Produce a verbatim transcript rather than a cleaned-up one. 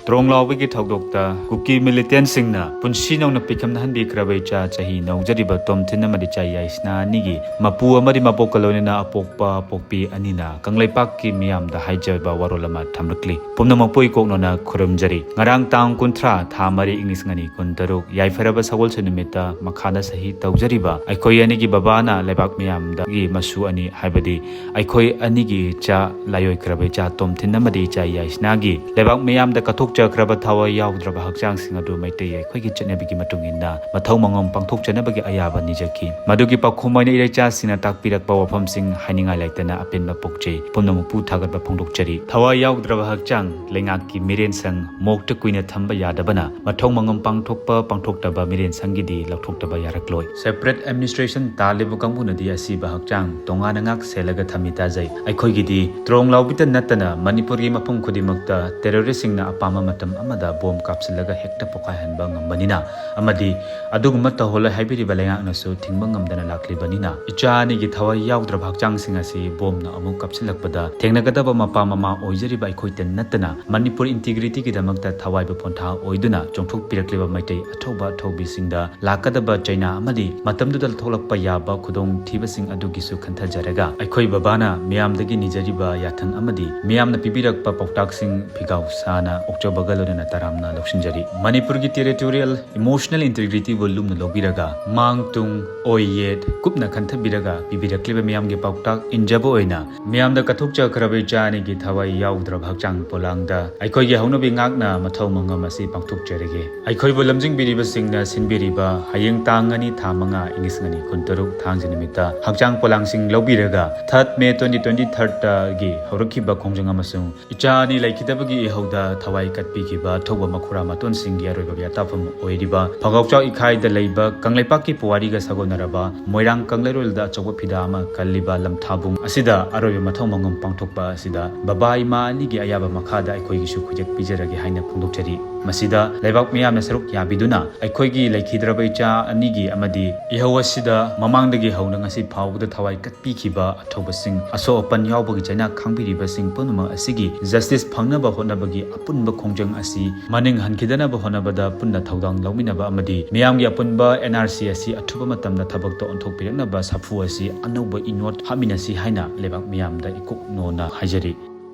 ꯇ꯭ꯔꯣꯡ ꯂꯥꯎꯕꯒꯤ ꯊꯧꯗꯣꯛꯇ ꯀꯨꯀꯤ ꯃꯤꯂꯤꯇꯦꯟꯁꯤꯡꯅ ꯄꯨꯟꯁꯤ ꯅꯧꯅ ꯄꯤꯈꯝꯅꯍꯟꯕꯤꯈ꯭ꯔꯕ ꯏꯆꯥ ꯆꯍꯤ ꯅꯧꯖꯔꯤꯕ ꯇꯣꯝꯊꯤꯟ ꯑꯃꯗꯤ ꯏꯆꯥ ꯌꯥꯏꯁꯅꯥ ꯑꯅꯤꯒꯤ ꯃꯄꯨ ꯑꯃꯗꯤ ꯃꯕꯣꯛꯀ ꯂꯣꯏꯅꯅ ꯑꯄꯣꯛꯄ ꯑꯄꯣꯛꯄꯤ ꯑꯅꯤꯅ ꯀꯪꯂꯩꯄꯥꯛꯀꯤ ꯃꯤꯌꯥꯝꯗ ꯍꯥꯏꯖꯕ ꯋꯥꯔꯣꯜ ꯑꯃ ꯊꯝꯂꯛꯂꯤ꯫ ꯄꯨꯝꯅꯃꯛꯄꯨ ꯏꯀꯣꯛꯅꯅ ꯈꯨꯔꯨꯝꯖꯔꯤ꯫ ꯉꯔꯥꯡ ꯇꯥꯡ ꯀꯨꯟꯊ꯭ꯔꯥ, ꯊꯥ ꯃꯔꯤ, ꯏꯪ ꯂꯤꯁꯤꯡ ꯑꯅꯤ ꯀꯨꯟꯇꯔꯨꯛ, ꯌꯥꯏꯐꯔꯕ ꯁꯒꯣꯜꯁꯦꯟ ꯅꯨꯃꯤꯠꯇ ꯃꯈꯥꯗ ꯁꯍꯤ ꯇꯧꯖꯔꯤꯕ ꯑꯩꯈꯣꯏ ꯑꯅꯤꯒꯤ ꯕꯕꯥꯅ ꯂꯩꯕꯥꯛ ꯃꯤꯌꯥꯝꯗꯒꯤ ꯃꯁꯨ ꯑꯅꯤ, ꯍꯥꯏꯕꯗꯤ ꯑꯩꯈꯣꯏ ꯑꯅꯤꯒꯤ ꯏꯆꯥ ꯂꯥꯏꯑꯣꯏꯈ꯭ꯔꯕ ꯏꯆꯥ ꯇꯣꯝꯊꯤꯟ ꯑꯃꯗꯤ ꯏꯆꯥ ꯌꯥꯏꯁꯅꯥꯒꯤ ꯂꯩꯕꯥꯛ ꯃꯤꯌꯥꯝꯗ ꯀꯠꯊꯣꯛꯆꯈ꯭ꯔꯕ ꯊꯋꯥꯏ ꯌꯥꯎꯗ꯭ꯔꯕ ꯍꯛꯆꯥꯡꯁꯤꯡ ꯑꯗꯨ ꯃꯩꯇꯩ ꯑꯩꯈꯣꯏꯒꯤ ꯆꯠꯅꯕꯤꯒꯤ ꯃꯇꯨꯡ ꯏꯟꯅ ꯃꯊꯧ ꯃꯉꯝ ꯄꯥꯡꯊꯣꯛꯆꯅꯕꯒꯤ ꯑꯌꯥꯕ ꯅꯤꯖꯈꯤ꯫ ꯃꯗꯨꯒꯤ ꯄꯥꯎꯈꯨꯝ ꯑꯣꯏꯅ ꯏꯔꯩꯆꯥꯁꯤꯡꯅ ꯇꯥꯛꯄꯤꯔꯛꯄ ꯋꯥꯐꯝꯁꯤꯡ ꯍꯥꯏꯅꯤꯡꯉꯥꯏ ꯂꯩꯇꯅ ꯑꯄꯦꯟꯕ ꯄꯣꯛꯆꯩ꯫ ꯄꯨꯝꯅꯃꯛꯄꯨ ꯊꯥꯒꯠꯄ ꯐꯣꯡꯗꯣꯛꯆꯔꯤ꯫ ꯊꯋꯥꯏ ꯌꯥꯎꯗ꯭ꯔꯕ ꯍꯛꯆꯥꯡ ꯂꯩꯉꯥꯛꯀꯤ ꯃꯤꯔꯦꯟꯁꯪ ꯃꯣꯛꯇ ꯀꯨꯏꯅ ꯊꯝꯕ ꯌꯥꯗꯕꯅ ꯃꯊꯧ ꯃꯉꯝ ꯄꯥꯡꯊꯣꯛꯄ ꯄꯥꯡꯊꯣꯛꯇꯕ ꯃꯤꯔꯦꯟꯁꯪꯒꯤꯗꯤ ꯂꯧꯊꯣꯛꯇꯕ ꯌꯥꯔꯛꯂꯣꯏ꯫ Separate administration ꯇꯥꯜꯂꯤꯕ ꯀꯥꯡꯕꯨꯅꯗꯤ ꯑꯁꯤꯕ ꯍꯛꯆꯥꯡ ꯇꯣꯉꯥꯟꯅ ꯉꯥꯛ ꯁꯦꯜꯂꯒ ꯊꯝꯃꯤ ꯇꯥꯖꯩ꯫ ꯑꯩꯈꯣꯏꯒꯤꯗꯤ ꯇ꯭ꯔꯣꯡ ꯂꯥꯎꯕꯤꯇ ꯅꯠꯇꯅ ꯃꯅꯤꯄꯨꯔꯒꯤ ꯃꯐꯝ ꯈꯨꯗꯤꯡꯃꯛꯇ ꯇꯦꯔꯣꯔꯤꯁꯁꯤꯡꯅ ꯑꯄꯥꯝꯕ ꯃꯇꯝ ꯑꯃꯗ ꯕꯣꯝ ꯀꯥꯞꯁꯤꯜꯂꯒ ꯍꯦꯛꯇ ꯄꯣꯈꯥꯏꯍꯟꯕ ꯉꯝꯕꯅꯤꯅ, ꯑꯃꯗꯤ ꯑꯗꯨꯒꯨꯝꯕ ꯇꯧꯍꯜꯂꯣꯏ ꯍꯥꯏꯕꯤꯔꯤꯕ ꯂꯩꯉꯥꯛꯅꯁꯨ ꯊꯤꯡꯕ ꯉꯝꯗꯅ ꯂꯥꯛꯂꯤꯕꯅꯤꯅ, ꯏꯆꯥ ꯑꯅꯤꯒꯤ ꯊꯋꯥꯏ ꯌꯥꯎꯗ꯭ꯔꯕ ꯍꯛꯆꯥꯡꯁꯤꯡ ꯑꯁꯤ ꯕꯣꯝꯅ ꯑꯃꯨꯛ ꯀꯥꯞꯁꯤꯜꯂꯛꯄꯗ ꯊꯦꯡꯅꯒꯗꯕ ꯃꯄꯥ ꯃꯃꯥ ꯑꯣꯏꯖꯔꯤꯕ ꯑꯩꯈꯣꯏꯇ ꯅꯠꯇꯅ ꯃꯅꯤꯄꯨꯔ integrityꯒꯤꯗꯃꯛꯇ ꯊꯋꯥꯏꯕꯨ ꯄꯣꯟꯊꯥ ꯑꯣꯏꯗꯨꯅ ꯆꯣꯡꯊꯣꯛꯄꯤꯔꯛꯂꯤꯕ ꯃꯩꯇꯩ ꯑꯊꯧꯕ ꯑꯊꯧꯕꯤꯁꯤꯡꯗ ꯂꯥꯛꯀꯗꯕ ꯆꯩꯅꯥ ꯑꯃꯗꯤ ꯃꯇꯝꯗꯨꯗ ꯊꯣꯛꯂꯛꯄ ꯌꯥꯕ ꯈꯨꯗꯣꯡꯊꯤꯕꯁꯤꯡ ꯑꯗꯨꯒꯤꯁꯨ ꯈꯟꯊꯖꯔꯒ, ꯑꯩꯈꯣꯏ ꯕꯕꯥꯅ ꯃꯤꯌꯥꯝꯗꯒꯤ ꯅꯤꯖꯔꯤꯕ ꯌꯥꯊꯪ ꯑꯃꯗꯤ ꯃꯤꯌꯥꯝꯅ ꯄꯤꯕꯤꯔꯛꯄ ꯄꯥꯎꯇꯥꯛꯁꯤꯡ ꯐꯤꯒꯥꯎ ꯁꯥꯅ ꯑꯣꯛꯆꯕꯒ ꯂꯣꯏꯅꯅ ꯇꯔꯥꯝꯅ ꯂꯧꯁꯤꯟꯖꯔꯤ꯫ ꯃꯅꯤꯄꯨꯔꯒꯤ territorial emotional integrityꯕꯨ ꯂꯨꯝꯅ ꯂꯧꯕꯤꯔꯒ, ꯃꯥꯡ ꯇꯨꯡ, ꯑꯣꯏ ꯌꯦꯠ ꯀꯨꯞꯅ ꯈꯟꯊꯕꯤꯔꯒ ꯄꯤꯕꯤꯔꯛꯂꯤꯕ ꯃꯤꯌꯥꯝꯒꯤ ꯄꯥꯎꯇꯥꯛ ꯏꯟꯖꯕ ꯑꯣꯏꯅ, ꯃꯤꯌꯥꯝꯗ ꯀꯠꯊꯣꯛꯆꯈ꯭ꯔꯕ ꯏꯆꯥ ꯑꯅꯤꯒꯤ ꯊꯋꯥꯏ ꯌꯥꯎꯗ꯭ꯔꯕ ꯍꯛꯆꯥꯡ ꯄꯣꯂꯥꯡꯗ ꯑꯩꯈꯣꯏꯒꯤ ꯍꯧꯅꯕꯤ ꯉꯥꯛꯅ ꯃꯊꯧ ꯃꯉꯝ ꯑꯁꯤ ꯄꯥꯡꯊꯣꯛꯆꯔꯒꯦ꯫ ꯑꯩꯈꯣꯏꯕꯨ ꯂꯝꯖꯤꯡꯕꯤꯔꯤꯕꯁꯤꯡꯅ ꯁꯤꯟꯕꯤꯔꯤꯕ ꯍꯌꯦꯡ ꯇꯥꯡ ꯑꯅꯤ, ꯊꯥ ꯃꯉꯥ, ꯏꯪ ꯂꯤꯁꯤꯡ ꯑꯅꯤ ꯀꯨꯟꯇꯔꯨꯛ, ꯊꯥꯡꯖ ꯅꯨꯃꯤꯠꯇ ꯍꯛꯆꯥꯡ ꯄꯣꯂꯥꯡꯁꯤꯡ ꯂꯧꯕꯤꯔꯒ, third May twenty twenty thirdꯇꯒꯤ ꯍꯧꯔꯛꯈꯤꯕ ꯈꯣꯡꯖꯪ ꯑꯃꯁꯨꯡ ꯏꯆꯥ ꯑꯅꯤ ꯂꯩꯈꯤꯗꯕꯒꯤ ꯏꯍꯧꯗ ꯊꯋꯥꯏ ꯀꯠꯄꯤꯈꯤꯕ ꯑꯊꯧꯕ ꯃꯈꯨꯔꯥ ꯃꯇꯣꯟꯁꯤꯡꯒꯤ ꯑꯔꯣꯏꯕ ꯌꯥꯇꯥꯐꯝ ꯑꯣꯏꯔꯤꯕ ꯐꯒꯥꯎꯆꯥꯎ ꯏꯈꯥꯏꯗ ꯂꯩꯕ ꯀꯪꯂꯩꯄꯥꯛꯀꯤ ꯄꯨꯋꯥꯔꯤꯒ ꯁꯥꯒꯣꯟꯅꯔꯕ ꯃꯣꯏꯔꯥꯡ ꯀꯪꯂꯩꯔꯣꯜꯗ ꯑꯆꯧꯕ ꯐꯤꯗꯥ ꯑꯃ ꯀꯜꯂꯤꯕ ꯂꯝꯊꯥꯕꯨꯡ ꯑꯁꯤꯗ ꯑꯔꯣꯏꯕ ꯃꯊꯧ ꯃꯉꯝ ꯄꯥꯡꯊꯣꯛꯄ ꯑꯁꯤꯗ ꯕꯕꯥ ꯏꯃꯥ ꯑꯅꯤꯒꯤ ꯑꯌꯥꯕ ꯃꯈꯥꯗ ꯑꯩꯈꯣꯏꯒꯤꯁꯨ ꯈꯨꯌꯦꯛ ꯄꯤꯖꯔꯒꯦ ꯍꯥꯏꯅ ꯐꯣꯡꯗꯣꯛꯆꯔꯤ꯫ ꯃꯁꯤꯗ ꯂꯩꯕꯥꯛ ꯃꯤꯌꯥꯝꯅ ꯁꯔꯨꯛ ꯌꯥꯕꯤꯗꯨꯅ ꯑꯩꯈꯣꯏꯒꯤ ꯂꯩꯈꯤꯗ꯭ꯔꯕ ꯏꯆꯥ ꯑꯅꯤꯒꯤ ꯑꯃꯗꯤ ꯏꯍꯧ ꯑꯁꯤꯗ ꯃꯃꯥꯡꯗꯒꯤ ꯍꯧꯅ ꯉꯁꯤ ꯐꯥꯎꯕꯗ ꯊꯋꯥꯏ ꯀꯠꯄꯤꯈꯤꯕ ꯑꯊꯧꯕꯁꯤꯡ, ꯑꯁꯣꯛ ꯑꯄꯟ ꯌꯥꯎꯕꯒꯤ ꯆꯩꯅꯥ ꯈꯥꯡꯕꯤꯔꯤꯕꯁꯤꯡ ꯄꯨꯝꯅꯃꯛ ꯑꯁꯤꯒꯤ justice ꯐꯪꯅꯕ ꯍꯣꯠꯅꯕꯒꯤ ꯑꯄꯨꯟꯕ ꯈꯣꯡꯖꯪ ꯑꯁꯤ ꯃꯅꯤꯡ ꯍꯟꯈꯤꯗꯅꯕ ꯍꯣꯠꯅꯕꯗ ꯄꯨꯟꯅ ꯊꯧꯗꯥꯡ ꯂꯧꯃꯤꯟꯅꯕ ꯑꯃꯗꯤ ꯃꯤꯌꯥꯝꯒꯤ ꯑꯄꯨꯟꯕ N R C ꯑꯁꯤ ꯑꯊꯨꯕ ꯃꯇꯝꯗ ꯊꯕꯛꯇ ꯑꯣꯟꯊꯣꯛꯄꯤꯔꯛꯅꯕ ꯁꯥꯐꯨ ꯑꯁꯤ ꯑꯅꯧꯕ ꯏꯅꯣꯠ ꯍꯥꯞꯃꯤꯟꯅꯁꯤ ꯍꯥꯏꯅ ꯂꯩꯕꯥꯛ ꯃꯤꯌꯥꯝꯗ ꯏꯀꯨꯞ ꯅꯣꯟꯅ ꯍꯥꯏꯖꯔꯤ꯫